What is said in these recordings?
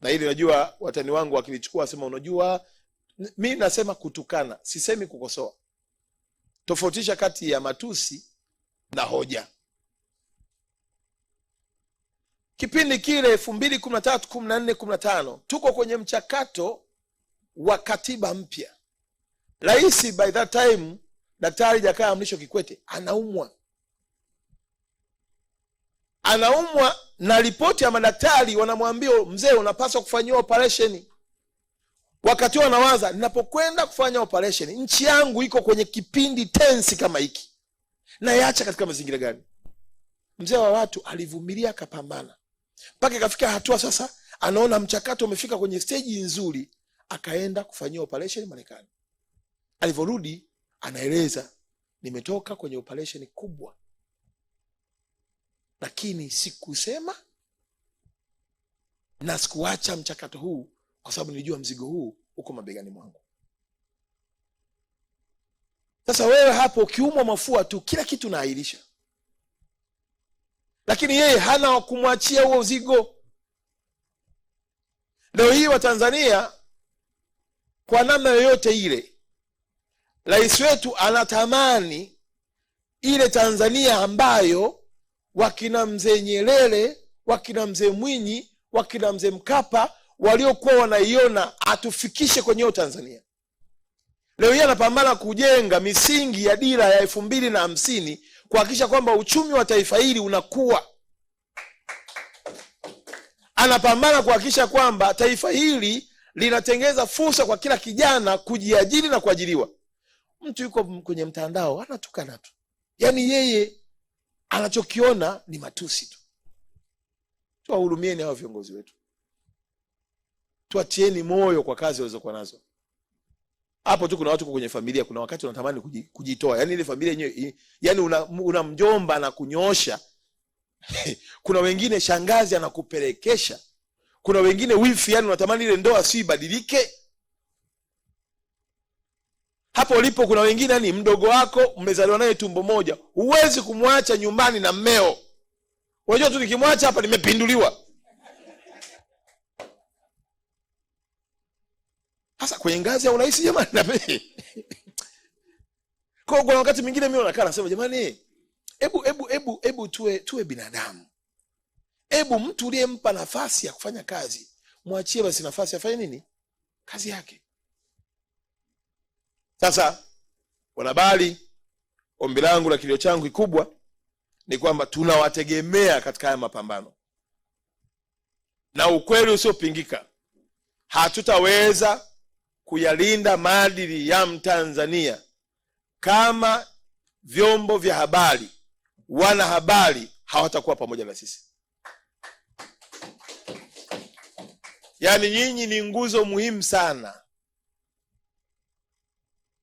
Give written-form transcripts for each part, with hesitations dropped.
Na hili najua watani wangu wakilichukua wasema unajua, mimi nasema kutukana, sisemi kukosoa. Tofautisha kati ya matusi na hoja. Kipindi kile 2013, 14, 15 tuko kwenye mchakato wa katiba mpya. Rais by that time Daktari Jakaya Mrisho Kikwete anaumwa. Anaumwa na ripoti ya madaktari wanamwambia mzee unapaswa kufanyiwa operation. Wakati wanawaza ninapokwenda kufanya operation nchi yangu iko kwenye kipindi tense kama hiki, na yaacha katika mazingira gani? Mzee wa watu alivumilia, akapambana mpaka ikafika hatua sasa anaona mchakato umefika kwenye stage nzuri, akaenda kufanyia operation Marekani. Alivorudi anaeleza, nimetoka kwenye operation kubwa, lakini sikusema na sikuacha mchakato huu kwa sababu nilijua mzigo huu uko mabegani mwangu. Sasa wewe hapo ukiumwa mafua tu kila kitu unaahirisha, lakini yeye hana wa kumwachia huo mzigo. Leo hii wa Tanzania kwa namna yoyote ile, rais wetu anatamani ile Tanzania ambayo wakina mzee Nyerere, wakina mzee Mwinyi, wakina mzee Mkapa waliokuwa wanaiona, atufikishe kwenye hiyo Tanzania. Leo hii anapambana kujenga misingi ya dira ya 2050 kuhakikisha kwamba uchumi wa taifa hili unakuwa. Anapambana kuhakikisha kwamba taifa hili linatengeza fursa kwa kila kijana kujiajiri na kuajiriwa. Mtu yuko kwenye mtandao anatukana tu, yaani yeye anachokiona ni matusi tu. Tuwahurumieni hao viongozi wetu, tuatieni moyo kwa kazi walizokuwa nazo. Hapo tu kuna watu kwenye familia, kuna wakati wanatamani kujitoa, yaani ile familia yenyewe, yaani una mjomba na kunyoosha kuna wengine shangazi anakupelekesha, kuna wengine wifi, yaani unatamani ile ndoa si ibadilike. Hapo ulipo kuna wengine yani mdogo wako mmezaliwa naye tumbo moja, huwezi kumwacha nyumbani na mmeo. Unajua tu nikimwacha hapa nimepinduliwa. Sasa kwenye ngazi ya urais jamani, na kwa kuna wakati mwingine mimi nakaa nasema jamani, hebu tuwe binadamu. Hebu mtu uliyempa nafasi ya kufanya kazi, mwachie basi nafasi afanye nini? Kazi yake. Sasa wanahabari, ombi langu la kilio changu kikubwa ni kwamba tunawategemea katika haya mapambano. Na ukweli usiopingika, hatutaweza kuyalinda maadili ya Mtanzania kama vyombo vya habari, wanahabari hawatakuwa pamoja na sisi. Yaani nyinyi ni nguzo muhimu sana.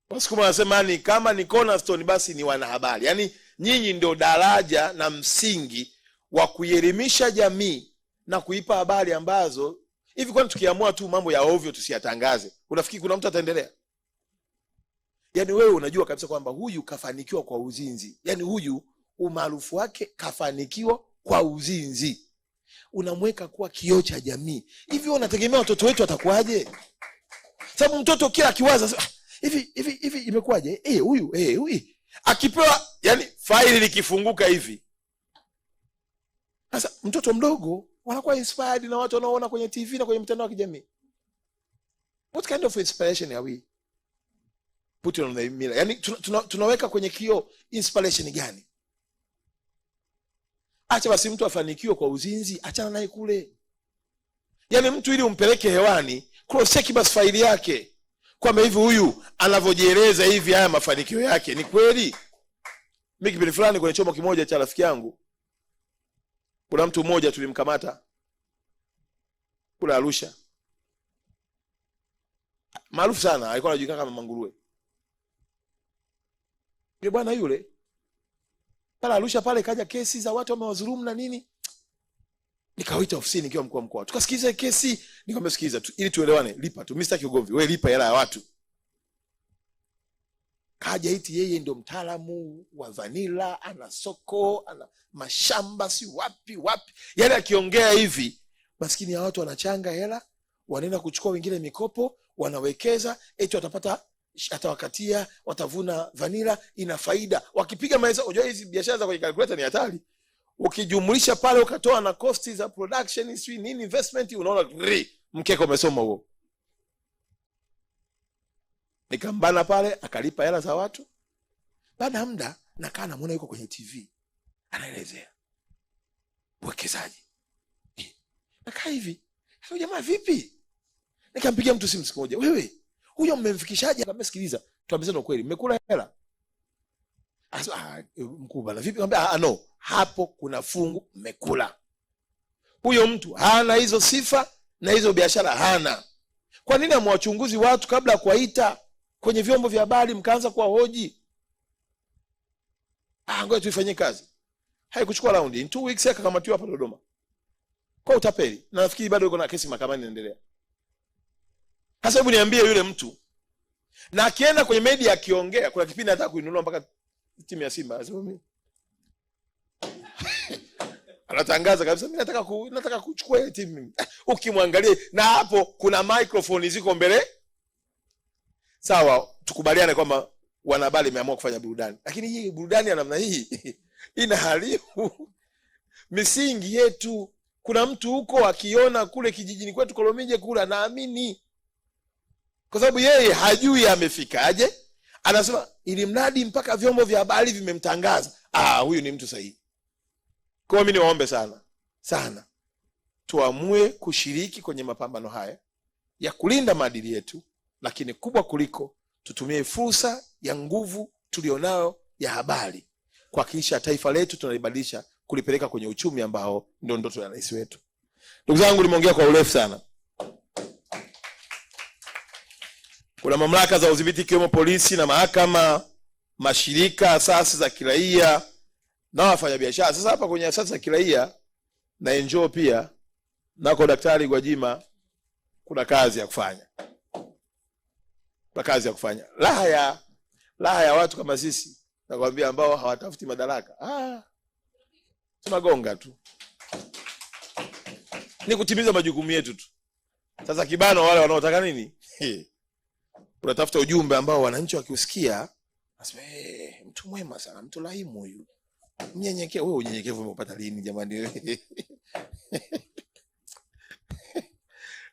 Wasukuma wanasema ni kama ni cornerstone basi ni wanahabari. Yaani nyinyi ndio daraja na msingi wa kuielimisha jamii na kuipa habari ambazo hivi, kwani tukiamua tu mambo ya ovyo tusiyatangaze, unafikiri kuna mtu ataendelea? Yaani wewe unajua kabisa kwamba huyu kafanikiwa kwa uzinzi. Yaani huyu umaarufu wake kafanikiwa kwa uzinzi. Unamweka kuwa kioo cha jamii. Hivi unategemea watoto wetu watakuwaje? Sababu mtoto kila akiwaza hivi imekuwaje? Huyu huyu akipewa, yani faili likifunguka hivi. Sasa mtoto mdogo wanakuwa inspired na watu wanaoona kwenye TV na kwenye mtandao wa kijamii. What kind of inspiration are we putting on the mirror? Yani tunaweka kwenye kioo inspiration gani? Acha basi mtu afanikiwe kwa uzinzi, achana naye kule. Yani mtu ili umpeleke hewani, cross check basi faili yake. Kwamba hivi huyu anavyojieleza hivi haya mafanikio yake ni kweli? Mimi kipindi fulani kwenye chombo kimoja cha rafiki yangu, kuna mtu mmoja tulimkamata kule Arusha, maarufu sana, alikuwa anajulikana kama Manguruwe. Yule bwana yule pale Arusha pale kaja kesi za watu wamewadhulumu na nini. Nikawaita ofisini nikiwa mkuu wa mkoa. Tukasikiza kesi, nikamwambia sikiza tu ili tuelewane, lipa tu. Mimi sitaki ugomvi. Wewe lipa hela ya watu. Kaja eti yeye ndio mtaalamu wa vanila, ana soko, ana mashamba si wapi wapi. Yaani akiongea hivi, maskini ya watu wanachanga hela Wanaenda kuchukua wengine mikopo, wanawekeza eti watapata, atawakatia, watavuna vanila, ina faida. Wakipiga mahesabu, unajua hizi biashara za kwenye calculator ni hatari. Ukijumlisha pale ukatoa na cost za production, sijui nini, investment, unaona mkeka umesoma huo. Nikambana pale, akalipa hela za watu. Baada ya muda nakaa namuona yuko kwenye TV anaelezea uwekezaji. Nakaa hivi, sasa jamaa vipi? Nikampigia mtu simu siku moja, wewe huyo mmemfikishaje? Akamwambia sikiliza, tuambizane ukweli, mmekula hela? Akasema mkuu bana vipi? Nikamwambia no, hapo kuna fungu mmekula. Huyo mtu hana hizo sifa na hizo biashara hana. Kwa nini hamwachunguzi watu kabla ya kuwaita kwenye vyombo vya habari mkaanza kuwahoji? Ngoja tuifanyie kazi. Haikuchukua round. In 2 weeks akakamatiwa hapa Dodoma kwa utapeli. Na nafikiri bado yuko na kesi mahakamani inaendelea. Sasa hebu niambie yule mtu, na akienda kwenye media akiongea, kuna kipindi anataka kuinunua mpaka timu ya Simba. Anasema mimi anatangaza kabisa, mimi nataka kuchukua ile timu mimi. Ukimwangalia na hapo kuna microphone ziko mbele. Sawa, tukubaliane kwamba wanahabari imeamua kufanya burudani. Lakini hii burudani ya namna hii inaharibu misingi yetu. Kuna mtu huko akiona kule kijijini kwetu Kolomije kule anaamini. Kwa sababu yeye hajui amefikaje. Anasema ili mradi mpaka vyombo vya habari vimemtangaza, huyu ni mtu sahihi. Kwa hiyo mimi niwaombe sana sana, tuamue kushiriki kwenye mapambano haya ya kulinda maadili yetu, lakini kubwa kuliko tutumie fursa ya nguvu tulionayo ya habari kuhakikisha taifa letu tunalibadilisha, kulipeleka kwenye uchumi ambao ndio ndoto ya rais wetu. Ndugu zangu, nimeongea kwa urefu sana. Kuna mamlaka za udhibiti ikiwemo polisi na mahakama, mashirika, asasi za kiraia na wafanyabiashara. Sasa hapa kwenye asasi za kiraia na NGO pia nako Daktari Gwajima kuna kazi ya kufanya. Kuna kazi ya kufanya. Raha ya watu kama sisi nakwambia, ambao hawatafuti madaraka. Tunagonga tu. Ni kutimiza majukumu yetu tu. Sasa kibano wale wanaotaka nini? Unatafuta ujumbe ambao wananchi wakiusikia nasema mtu mwema sana, mtu laimu huyu. Mnyenyekevu. Wewe unyenyekevu umepata lini jamani wewe?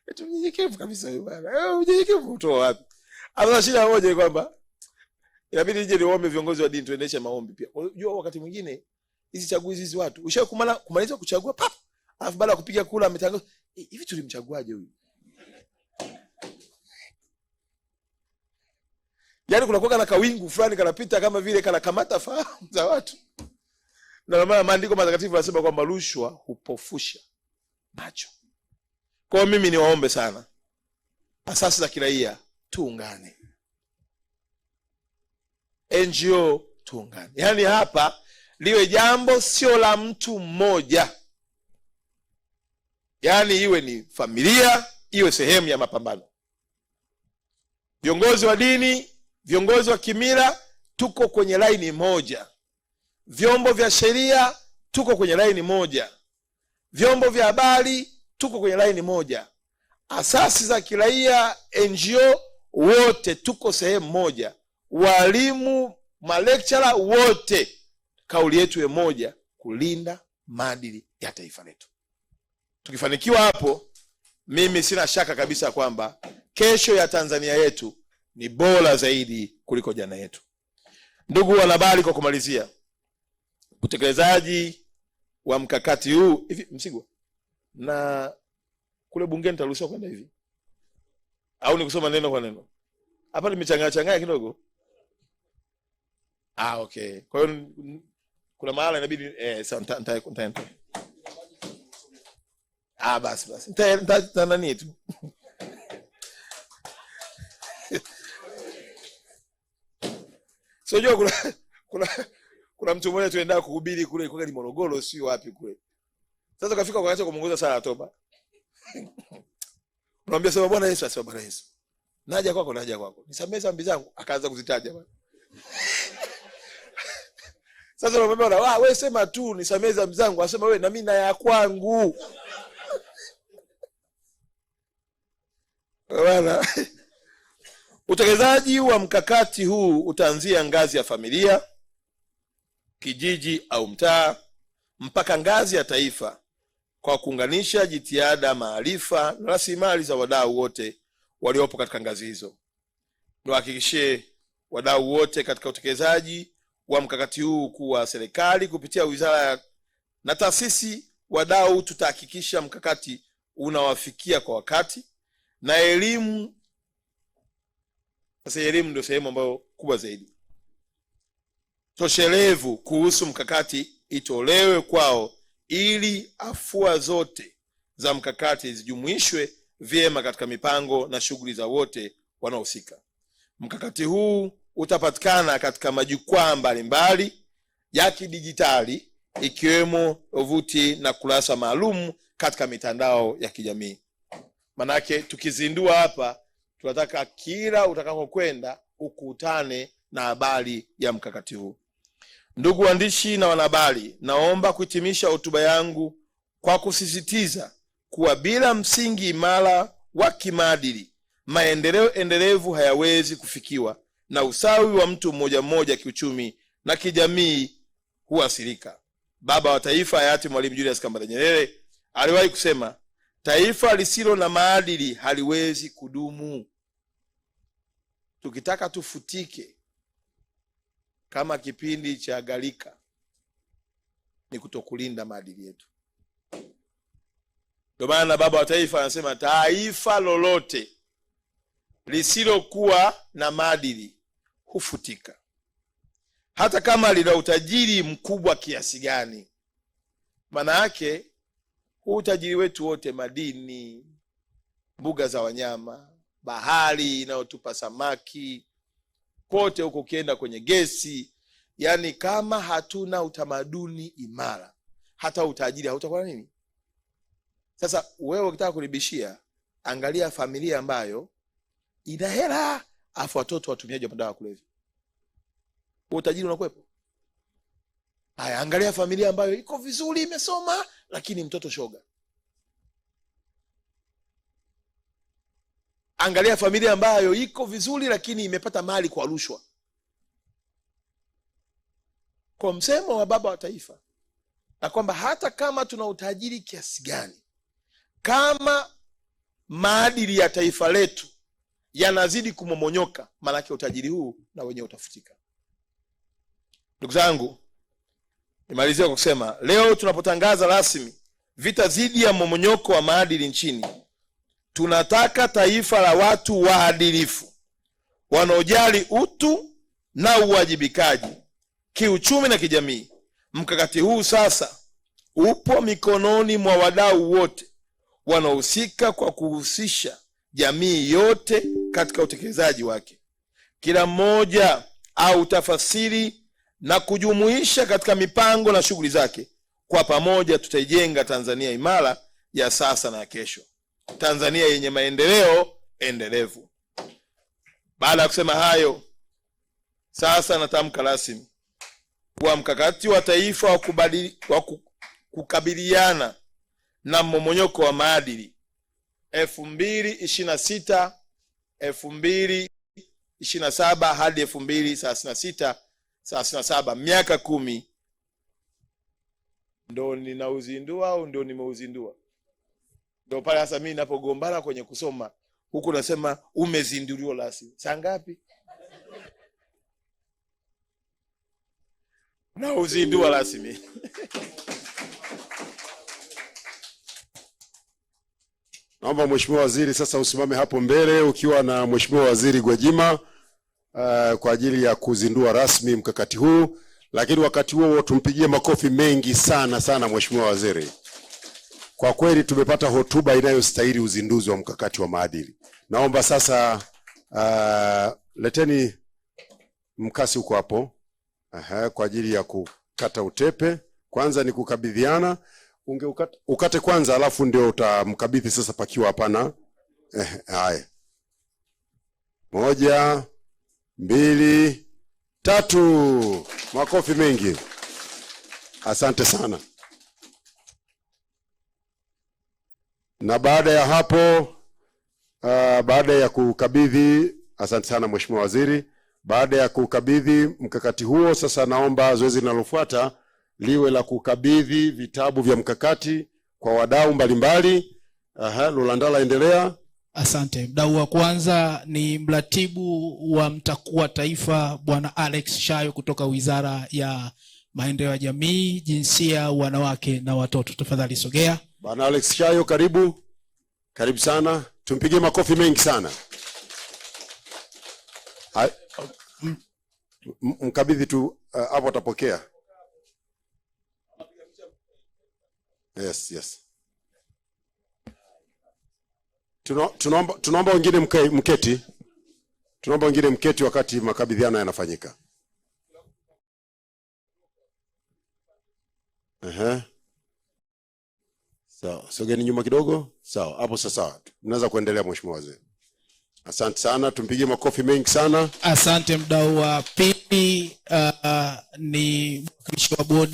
Mtu mnyenyekevu kabisa huyu bwana. Unyenyekevu utoa wapi? Hata shida moja ni kwamba inabidi nije niombe viongozi wa dini tuendeshe maombi pia. Unajua wakati mwingine hizi chaguzi hizi watu ushakumaliza kumaliza kuchagua pap, alafu baada ya kupiga kura ametangaza hivi tulimchaguaje huyu? Yaani kuna kuwa na kawingu fulani kanapita kama vile kanakamata fahamu za watu. Na maana maandiko matakatifu yanasema kwamba rushwa hupofusha macho. Kwa mimi niwaombe sana, asasi za kiraia tuungane, NGO tuungane. Yaani hapa liwe jambo sio la mtu mmoja. Yaani iwe ni familia, iwe sehemu ya mapambano. Viongozi wa dini, viongozi wa kimila, tuko kwenye laini moja. Vyombo vya sheria, tuko kwenye laini moja. Vyombo vya habari, tuko kwenye laini moja. Asasi za kiraia, NGO, wote tuko sehemu moja. Walimu, malekchara, wote kauli yetu ni moja, kulinda maadili ya taifa letu. Tukifanikiwa hapo, mimi sina shaka kabisa kwamba kesho ya Tanzania yetu ni bora zaidi kuliko jana yetu. Ndugu wanahabari, kwa kumalizia, utekelezaji wa mkakati huu hivi, Msigwa, na kule bungeni taruhusiwa kwenda hivi au ni kusoma neno kwa neno? Hapa nimechanganya changanya kidogo. Okay. Kwa hiyo kuna mahala inabidi sawa, nita. Basi basi. Nita nani tu. So jua kuna mtu mmoja tuenda kuhubiri kule, ilikuwa ni Morogoro sio wapi kule. Sasa kafika kwa acha kumuongoza sala ya toba. Unamwambia sema Bwana Yesu, asema Bwana Yesu. Naja kwako, naja kwako. Nisamehe dhambi zangu, akaanza kuzitaja bwana. Sasa unamwambia bwana, wewe sema tu nisamehe dhambi zangu, asema wewe na mimi na ya kwangu. Bwana, utekelezaji wa mkakati huu utaanzia ngazi ya familia, kijiji au mtaa mpaka ngazi ya taifa kwa kuunganisha jitihada, maarifa na rasilimali za wadau wote waliopo katika ngazi hizo. Niwahakikishie wadau wote katika utekelezaji wa mkakati huu kuwa serikali kupitia wizara na taasisi wadau tutahakikisha mkakati unawafikia kwa wakati na elimu. Sasa elimu ndio sehemu ambayo kubwa zaidi toshelevu kuhusu mkakati itolewe kwao ili afua zote za mkakati zijumuishwe vyema katika mipango na shughuli za wote wanaohusika. Mkakati huu utapatikana katika majukwaa mbalimbali ya kidijitali ikiwemo tovuti na kurasa maalum katika mitandao ya kijamii. Manake tukizindua hapa, tunataka kila utakakokwenda ukutane na habari ya mkakati huu. Ndugu waandishi na wanahabari, naomba kuhitimisha hotuba yangu kwa kusisitiza kuwa bila msingi imara wa kimaadili, maendeleo endelevu hayawezi kufikiwa na usawi wa mtu mmoja mmoja kiuchumi na kijamii huathirika. Baba wa Taifa hayati Mwalimu Julius Kambarage Nyerere aliwahi kusema, taifa lisilo na maadili haliwezi kudumu. Tukitaka tufutike kama kipindi cha gharika, ni kutokulinda maadili yetu. Ndio maana baba wa taifa anasema taifa lolote lisilokuwa na maadili hufutika, hata kama lina utajiri mkubwa kiasi gani. Maana yake huu utajiri wetu wote, madini, mbuga za wanyama, bahari inayotupa samaki, kote huko ukienda kwenye gesi, yani kama hatuna utamaduni imara, hata utajiri hautakuwa nini. Sasa wewe ukitaka kulibishia, angalia familia ambayo ina hela afu watoto watumiaji wa madawa ya kulevya, utajiri unakuwepo? Haya, angalia familia ambayo iko vizuri, imesoma, lakini mtoto shoga. Angalia familia ambayo iko vizuri, lakini imepata mali kwa rushwa. Kwa msemo wa baba wa taifa, na kwamba hata kama tuna utajiri kiasi gani, kama maadili ya taifa letu yanazidi kumomonyoka, maanake utajiri huu na wenyewe utafutika. Ndugu zangu, nimalizie kwa kusema leo tunapotangaza rasmi vita dhidi ya mmomonyoko wa maadili nchini, tunataka taifa la watu waadilifu wanaojali utu na uwajibikaji kiuchumi na kijamii. Mkakati huu sasa upo mikononi mwa wadau wote wanaohusika kwa kuhusisha jamii yote katika utekelezaji wake. Kila mmoja au tafasiri na kujumuisha katika mipango na shughuli zake. Kwa pamoja tutaijenga Tanzania imara ya sasa na ya kesho, Tanzania yenye maendeleo endelevu. Baada ya kusema hayo, sasa natamka rasmi kuwa mkakati wa taifa wa kukabiliana na mmomonyoko wa maadili 2026 2027 hadi 2036 37, miaka 10, ndo ninauzindua au ndo nimeuzindua? Ndo pale sasa mimi ninapogombana kwenye kusoma huku nasema umezinduliwa rasmi saa ngapi? Na uzindua rasmi. Naomba Mheshimiwa Waziri sasa usimame hapo mbele ukiwa na Mheshimiwa Waziri Gwajima kwa ajili ya kuzindua rasmi mkakati huu, lakini wakati huo tumpigie makofi mengi sana sana Mheshimiwa Waziri. Kwa kweli tumepata hotuba inayostahili uzinduzi wa mkakati wa maadili. Naomba sasa leteni mkasi huko hapo. Aha, kwa ajili ya kukata utepe. Kwanza ni kukabidhiana. Ukate kwanza alafu ndio utamkabidhi sasa pakiwa hapana. Haya. 1 2 3. Makofi mengi. Asante sana. Na baada ya hapo Baada ya kukabidhi, asante sana Mheshimiwa Waziri. Baada ya kukabidhi mkakati huo, sasa naomba zoezi linalofuata liwe la kukabidhi vitabu vya mkakati kwa wadau mbalimbali. Aha, Lulandala, endelea. Asante. Mdau wa kwanza ni mratibu wa MTAKUWA Taifa Bwana Alex Shayo kutoka Wizara ya Maendeleo ya Jamii, Jinsia, Wanawake na Watoto. Tafadhali sogea. Bwana Alex Shayo, karibu. Karibu sana. Tumpigie makofi mengi sana. Mkabidhi tu hapo atapokea. Yes. Tunaomba wengine mketi. Tunaomba wengine mketi wakati makabidhiano yanafanyika. Sawa, sogeni nyuma kidogo. Sawa, hapo sasa. Mnaweza kuendelea Mheshimiwa Waziri. Asante sana, tumpigie makofi mengi sana. Asante. Mdau wa pili ni mwakilishi wa bodi